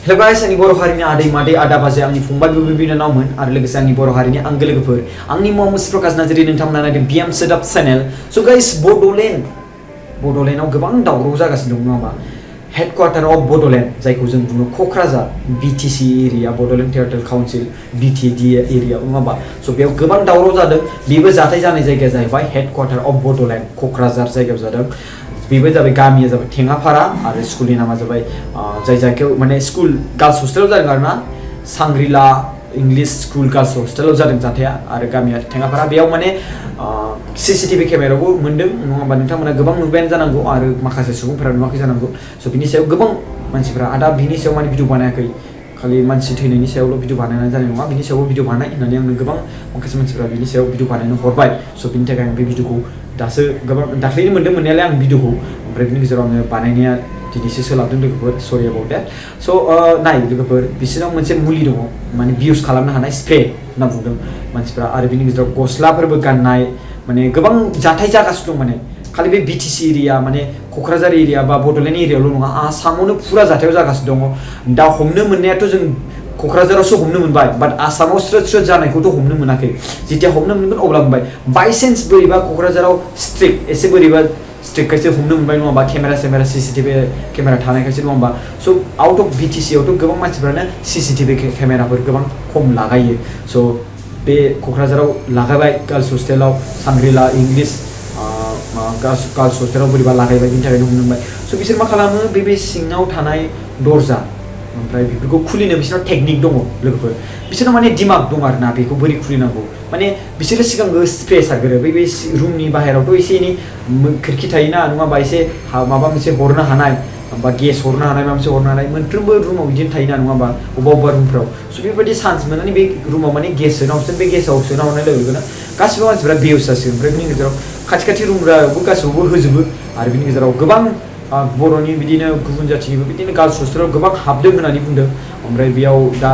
Hello guys, आंनि बर' हारिनि आदै मादै आदा बाजै आंनि फंबाय बिबै बिनानावमोन आरो लोगोसे आंनि बर' हारिनि आंगो लोगोफोर आंनि मुङा मुस्प्रकाश नार्जारि नोंथांमोना नायदों बिएम सोदाब चेनेल स' गाइस बड'लेण्डआव गोबां दावराव जागासिनो दं नङा होमबा हेडक्वार्टार अफ बड'लेण्ड जायखौ जों बुङो Kokrajhar BTC area Bodoland territorial council BTAD area नङा होमबा स' बेयाव गोबां दावराव जादों बेबो जाथाय जानाय जायगाया जाहैबाय हेडक्वार्टार अफ बड'लेण्ड क'क्राझार जायगायाव जादों बेबो जाबाय गामिया जाबाय टेङापारा आरो स्कुलनि नामा जाबाय जाय जायगायाव माने स्कुल गार्ल्स हस्टेलाव जादों आरोना सांग्रिला इंलिश स्कुल गार्ल्स हस्टेलाव जादों जाथाया आरो गामिया टेङापारा बेयाव माने सीसीटीवी केमेरायावबो मोनदों नङा होमबा नोंथांमोना गोबां नुबायानो जानांगौ आरो माखासे सुबुंफोरा नुवाखै जानांगौ स' बिनि सायाव गोबां मानसिफोरा आदा बिनि सायाव माने भिडिअ बानायाखै खालि मानसि थैनायनि सायावल' भिडिअ बानायनाय जानाय नङा बिनि सायावबो भिडिअ बानाय होननानै आंनो गोबां माखासे मानसिफोरा बिनि सायाव भिडिअ बानायनो हरबाय स' बिनि थाखाय आं बे भिडिअखौ दासो गोबां दाख्लैनो मोनदों मोननायालाय आं भिडिअखौ ओमफ्राय बिनि गेजेराव आङो बानायनाया दिनैसो सोलाबदों लोगोफोर सरि एबाउट देट स' नाय लोगोफोर बिसोरनाव मोनसे मुलि दङ माने बिउस खालामनो हानाय स्प्रे होनना बुंदों मानसिफ्रा आरो बिनि गेजेराव गस्लाफोरबो गाननाय माने गोबां जाथाय जागासिनो दं माने खालि बे बिटिसि एरिया माने क'क्राझार एरिया बा बड'लेण्ड एरियायावल' नङा आसामावनो फुरा जाथायाव जागासिनो दङ दा हमनो मोननायाथ' जों क'क्राझारावसो हमनो मोनबाय बाट आसामाव स्रोद स्रोद जानायखौथ' हमनो मोनाखै जेथिया हमनो मोनगोन अब्ला मोनबाय बाइसेन्स बोरैबा क'क्राझाराव एसे बोरैबा स्ट्रिक्टखायसो हमनो मोनबाय नङा होमबा केमेरा सीसीटीवी केमेरा थानायखायसो नङा होमबा स' आउट अफ बिटिसि आवथ' गोबां मानसिफ्रानो सीसीटीवी केमेराफोर गोबां खम लागायो स' बे क'क्राझाराव लागायबाय गार्ल्स हस्टेलाव सांग्रिला इंलिश गार्ल्स हस्टेलाव बोरैबा लागायबाय बिनि थाखायनो हमनो मोनबाय स' बिसोर मा खालामो बे सिङाव थानाय दरजा ओमफ्राय बेफोरखौ खुलिनो बिसोरनाव टेकनिक दङ लोगोफोर बिसोरनाव माने दिमाग दं आरोना बेखौ बोरै खुलिनांगौ माने बिसोरो सिगांबो स्प्रे सारगोरो बे रुमनि बाहेरावथ' एसे एनै खोरखि थायोना नङाबा एसे माबा मोनसे हरनो हानाय बा गेस हरनो हानाय माबा मोनसे हरनो हानाय मोनफ्रोमबो रुमाव बिदिनो थायोना नङाबा अबेबा रुमफ्राव स' बेबायदि चान्स मोननानै बे रुमाव माने गेस सोना हरसिगोन बे गेसाव सोना हरनाय लोगो लोगोनो गासिबो मानसिफ्रा बेउस जासिगोन ओमफ्राय बिनि गेजेराव खाथि रुमफ्रावबो गासिबो होजोबो आरो बिनि गेजेराव गोबां बर'नि बिदिनो गुबुन जाथिनिबो बिदिनो गार्ल्स हस्टेलाव गोबां हाबदों होननानै बुंदों ओमफ्राय बेयाव दा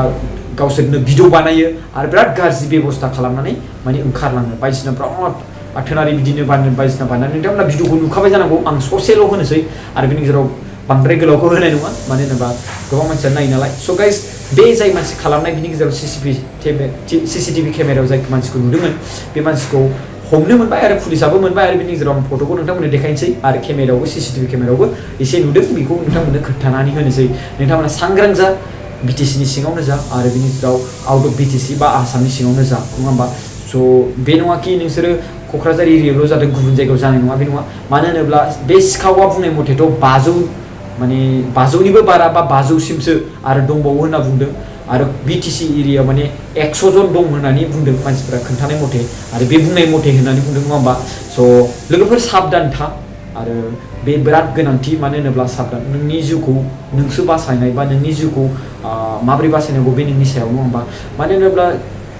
गावसोरनो भिडिअ बानायो आरो बिराद गाज्रि बेबस्था खालामनानै माने ओंखारलाङो बायदिसिना बिराद आथोनारि बिदिनो बायदिसिना बानायनानै नोंथांमोना भिडिअखौ नुखाबाय जानांगौ आं ससेल' होनोसै आरो बिनि गेजेराव बांद्राय गोलावखौ होनाय नङा मानो होनोबा गोबां मानसिया नायो नालाय स' गाइस बे जाय मानसि खालामनाय बिनि गेजेराव सीसीटीवी केमेरायाव जाय मानसिखौ नुदोंमोन बे मानसिखौ हमनो मोनबाय आरो पुलिसाबो मोनबाय आरो बिनि गेजेराव आं फट'खौ नोंथांमोननो देखायनोसै आरो केमेरायावबो सीसीटीवी केमेरायावबो एसे नुदों बेखौ नोंथांमोननो खोन्थानानै होनोसै नोंथांमोना सांग्रां जा बिटिसिनि सिङावनो जा आरो बिनि गेजेराव आउट अफ बिटिसि बा आसामनि सिङावनो जा नङा होमबा स' बे नङा कि नोंसोरो क'क्राझार एरियायावल' जादों गुबुन जायगायाव जानाय नङा बे नङा मानो होनोब्ला बे सिखावा बुंनाय मथेथ' 500निबो बारा बा 500सिमसो आरो दंबावो होनना बुंदों आरो बिटिसि एरियायाव माने 100 जन दं होननानै बुंदों मानसिफ्रा खोन्थानाय मथे आरो बे बुंनाय मथे होननानै बुंदों नङा होमबा स' लोगोफोर साबधान था आरो बे बिराद गोनांथि मानो होनोब्ला साबधान नोंनि जिउखौ नोंसो बासायनाय बा नोंनि जिउखौ माबोरै बासायनांगौ बे नोंनि सायाव नङा होमबा मानो होनोब्ला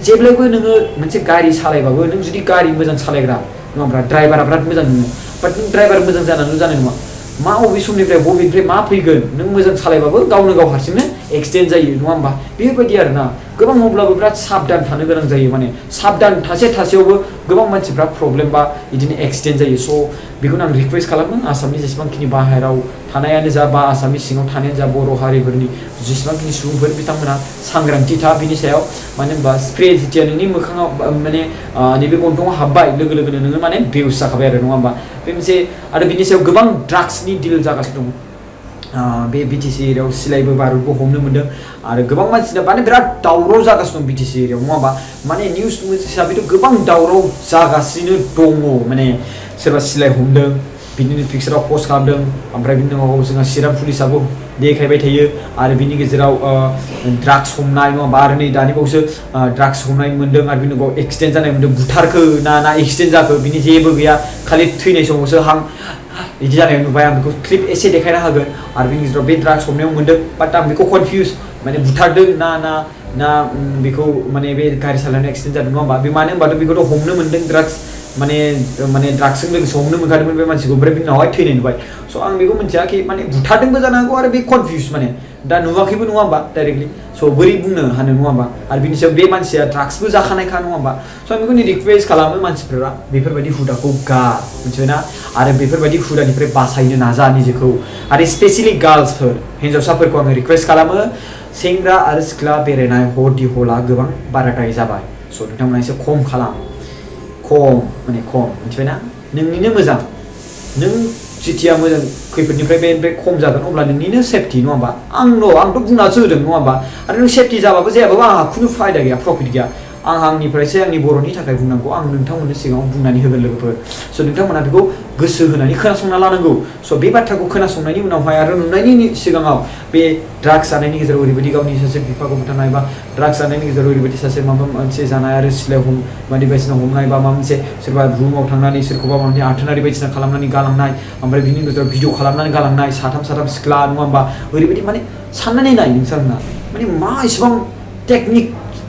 जेब्लायबो नोङो मोनसे गारि सालायबाबो नों जुदि गारि मोजां सालायग्रा नङा होमब्ला ड्राइभारा बिराद मोजां नोङो बाट नों ड्राइभार मोजां जानानैल' जानाय नङा मा अबे समनिफ्राय बबेनिफ्राय मा फैगोन नों मोजां सालायबाबो गावनो गाव हारसिंनो एक्सिडेन्ट जायो नङा होमबा बेबायदि आरोना गोबां अब्लाबो बिराद साबधान थानो गोनां जायो माने साबधान थासेयावबो गोबां मानसिफ्रा प्रब्लेम बा बिदिनो एक्सिडेन्ट जायो स' बेखौनो आं रिकुवेस्ट खालामदों आसामनि जेसेबांखिनि बाहेरायाव थानायानो जा बा आसामनि सिङाव थानायानो जा बर' हारिफोरनि जेसेबांखिनि सुबुंफोर बिथांमोना सांग्रांथि था बिनि सायाव मानो होनबा स्प्रे जेथिया नोंनि मोखाङाव माने नैबे गन्थङाव हाबबाय लोगो लोगोनो नोङो माने बेउस जाखाबाय आरो नङा होमबा बे मोनसे आरो बिनि सायाव गोबां ड्राग्सनि डिल जागासिनो दं बे बिटिसि एरियायाव सिलाइबो बारुदबो हमनो मोनदों आरो गोबां मानसिना माने बिराद दावराव जागासिनो दं बिटिसि एरियायाव नङा होमबा माने निउस हिसाबैथ' गोबां दावराव जागासिनो दङ माने सोरबा सिलाइ हमदों बिदिनो पिक्साराव पस्ट खालामदों ओमफ्राय बिनि उनाव जोंहा चिरां पुलिसाबो देखायबाय थायो आरो बिनि गेजेराव ड्राग्स हमनाय नङा होमबा आरो नै दानि बावैसो ड्राग्स हमनाय मोनदों आरो बिनि उनाव एक्सिडेन्ट जानाय मोनदों बुथारखो ना एक्सिडेन्ट जाखो बिनि जेबो गैया खालि थैनाय समावसो हां बिदि जानाय नुबाय आं बेखौ क्लिप एसे देखायना होगोन आरो बिनि गेजेराव बे ड्राग्स हमनायाव मोनदों बाट आं बेखौ कनफिउज माने बुथारदों ना बेखौ माने बे गारि सालायनायाव एक्सिडेन्ट जादों नङा होमबा बे मानो होनबाथ' बेखौथ' हमनो मोनदों ड्राग्स माने ड्राग्सजों लोगोसे हमनो मोनखादोंमोन बे मानसिखौ ओमफ्राय बिनि उनावहाय थैनाय नुबाय स' आं बेखौ मिथिया कि माने बुथारदोंबो जानो हागौ आरो बे कनफिउस माने दा नुवाखैबो नङा होमबा डाइरेक्टलि स' बोरै बुंनो हानो नङा होमबा आरो बिनि सायाव बे मानसिया ड्राग्सबो जाखानायखा नङा होमबा स' आं बेखौनो रिक्वेस्ट खालामो मानसिफोरा बेफोरबायदि हुदाखौ गार मिथिबायना आरो बेफोरबायदि हुदानिफ्राय बासायनो नाजा निजेखौ आरो स्पेसियेलि गार्लसफोर हिन्जावसाफोरखौ आङो रिक्वेस्ट खालामो सेंग्रा आरो सिख्ला बेरायनाय हरदि हला गोबां बाराद्राय जाबाय स' नोंथांमोना एसे खम खालाम खम मिथिबायना नोंनिनो मोजां नों जिथिया मोजां खैफोदनिफ्राय बे खम जागोन अब्ला नोंनिनो सेफटि नङा होमबा आंथ' बुंनासो होदों नङा होमबा आरो नों सेफटि जाबाबो जायाबाबो आंहा खुनु फायदा गैया प्रफिट गैया आं आंनिफ्रायसो आंनि बर'नि थाखाय बुंनांगौ आं नोंथांमोननि सिगाङाव बुंनानै होगोन लोगोफोर स' नोंथांमोना बेखौ गोसो होनानै खोनासंना लानांगौ स' बे बाथ्राखौ खोनासंनायनि उनावहाय आरो नुनायनि सिगाङाव बे ड्राग्स जानायनि गेजेराव ओरैबायदि गावनि सासे बिफाखौ बुथारनाय बा ड्राग्स जानायनि गेजेराव ओरैबायदि सासे माबा मोनसे जानाय आरो सिलायाव बायदिसिना हमनाय बा माबा मोनसे सोरबा रुमाव थांनानै सोरखौबा माबा मोनसे आथोनारि बायदिसिना खालामनानै गालांनाय ओमफ्राय बिनि गेजेराव भिडिअ खालामनानै गालांनाय साथाम सिख्ला नङा होमबा ओरैबायदि माने साननानै नाय नोंथांमोना माने मा इसेबां टेकनिक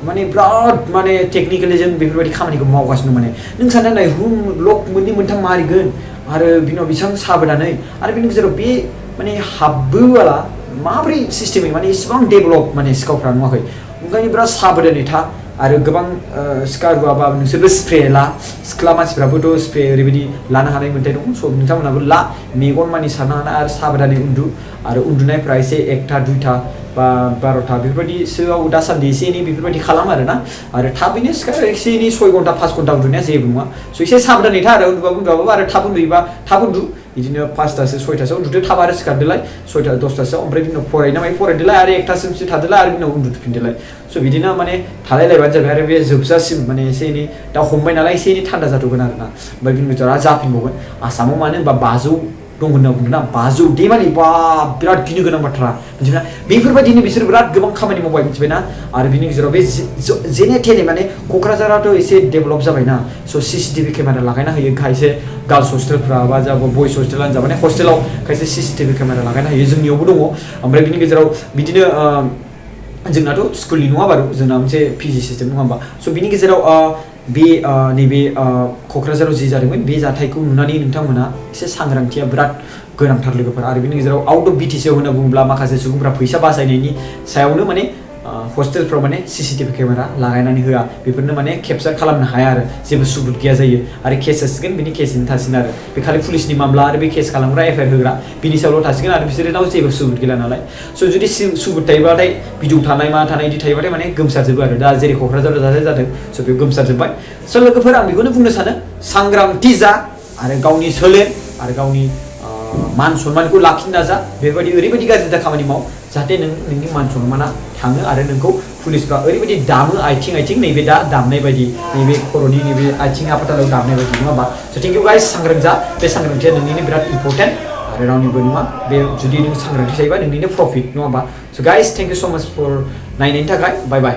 माने बिराद माने टेकनिकेलि जों बेफोरबायदि खामानिखौ मावगासिनो माने नों साननानै नाय रुम लक मोननै मोनथाम मारिगोन आरो बिनि उनाव बेसेबां साबधानै आरो बिनि गेजेराव बे माने हाबबोला माबोरै सिस्टेमै माने इसेबां डेभेलप माने सिखावफ्रा नुवाखै ओंखायनो बिराद साबधानै था आरो गोबां सिखा रुवाबा नोंसोरबो स्प्रे ला सिख्ला मानसिफ्राबोथ' स्प्रे ओरैबायदि लानो हानाय मोन्थाय दं स' नोंथांमोनाबो ला मेगन मानि सारनो हानाय आरो साबधानै उन्दु आरो उन्दुनायफ्रा एसे 1टा 2टा बा 12टा बेफोरबायदिसोआव दासान्दि एसे एनै बेफोरबायदि खालाम आरोना आरो थाबैनो एसे एनै 6 घन्टा 5 घन्टा उन्दुनाया जेबो नङा स' एसे साबधानै था आरो उन्दुबाबो आरो थाब उन्दुयोबा थाब उन्दु बिदिनो 5टासो 6टासो उन्दुदो थाब आरो सिखारदोलाय 6टा 10टासोआव ओमफ्राय बिनि उनाव फरायनो मायो फरायदोलाय आरो 1टासिमसो थादोलाय आरो बिनि उनाव उन्दुफिनदोलाय स' बिदिनो माने थालायलायबानो जाबाय आरो बे जोबजासिम माने एसे एनै दा हमबाय नालाय एसे एनै थान्दा जाथ'गोन आरोना ओमफ्य बिनि गेजेराव आरो जाफिनबावगोन आसामाव मानो होनबा 500 दं होनना बुंदों ना 500 देमानि बा बिराद गिनो गोनां बाथ्रा मिथिबायना बेफोरबायदिनो बिसोर बिराद गोबां खामानि मावबाय मिथिबायना आरो बिनि गेजेराव बे जेने थेने माने क'क्राझाराथ' एसे डेभेलप जाबायना स' CCTV केमेरा लागायना होयो खायसे गार्लस हस्टेलफ्रा बा जाबा बयस हस्टेलानो जा माने हस्टेलाव खायसे CCTV केमेरा लागायना होयो जोंनियावबो दङ ओमफ्राय बिनि गेजेराव बिदिनो जोंनाथ' स्कुलनि नङा बारु जोंना मोनसे PG सिस्टेम नङा होमबा स' बिनि गेजेराव बे नैबे क'क्राझाराव जि जादोंमोन बे जाथायखौ नुनानै नोंथांमोना एसे सांग्रांथिया बिराद गोनांथार लोगोफोर आरो बिनि गेजेराव आउट अफ BTC होनना बुङोब्ला माखासे सुबुंफ्रा फैसा बासायनायनि सायावनो माने हस्टेलफ्राव माने CCTV केमेरा लागायनानै होआ बेफोरनो माने केपचार खालामनो हाया आरो जेबो सुबुत गैया जायो आरो केस जासिगोन बिनि केसैनो थासिगोन आरो बे खालि पुलिसनि मामला आरो बे केस खालामग्रा FIR होग्रा बिनि सायावल' थासिगोन आरो बिसोरनाव जेबो सुबुत गैला नालाय स' जुदि सुबुत थायोबाथाय भिडिअ थानाय मा थानाय बिदि थायोबाथाय माने गोमसारजोबो आरो दा जेरै क'क्राझाराव जाथाय जादों स' बेयाव गोमसारजोब्बाय स' लोगोफोर आं बेखौनो बुंनो सानो सांग्रांथि जा आरो गावनि सोलेर आरो गावनि मान सन्मानखौ लाखिनो नाजा बेबायदि ओरैबायदि गाज्रि दा खामानि माव जाहाथे नोंनि मान सन्माना थाङो आरो नोंखौ पुलिसफ्रा ओरैबायदि दामो आथिं नैबे दा दामनाय बायदि नैबे खर'नि नैबे आथिं आफातालाव दामनाय बायदि नङा होमबा स' थेंक इउ गाइस सांग्रां जा बे सांग्रांथिया नोंनिनो बिराद इम्परटेन्ट आरो रावनिबो नङा बे जुदि नों सांग्रांथि जायोबा नोंनिनो प्रफिट नङा होमबा स' गाइस थेंक इउ स' माच फर नायनायनि थाखाय बाय बाय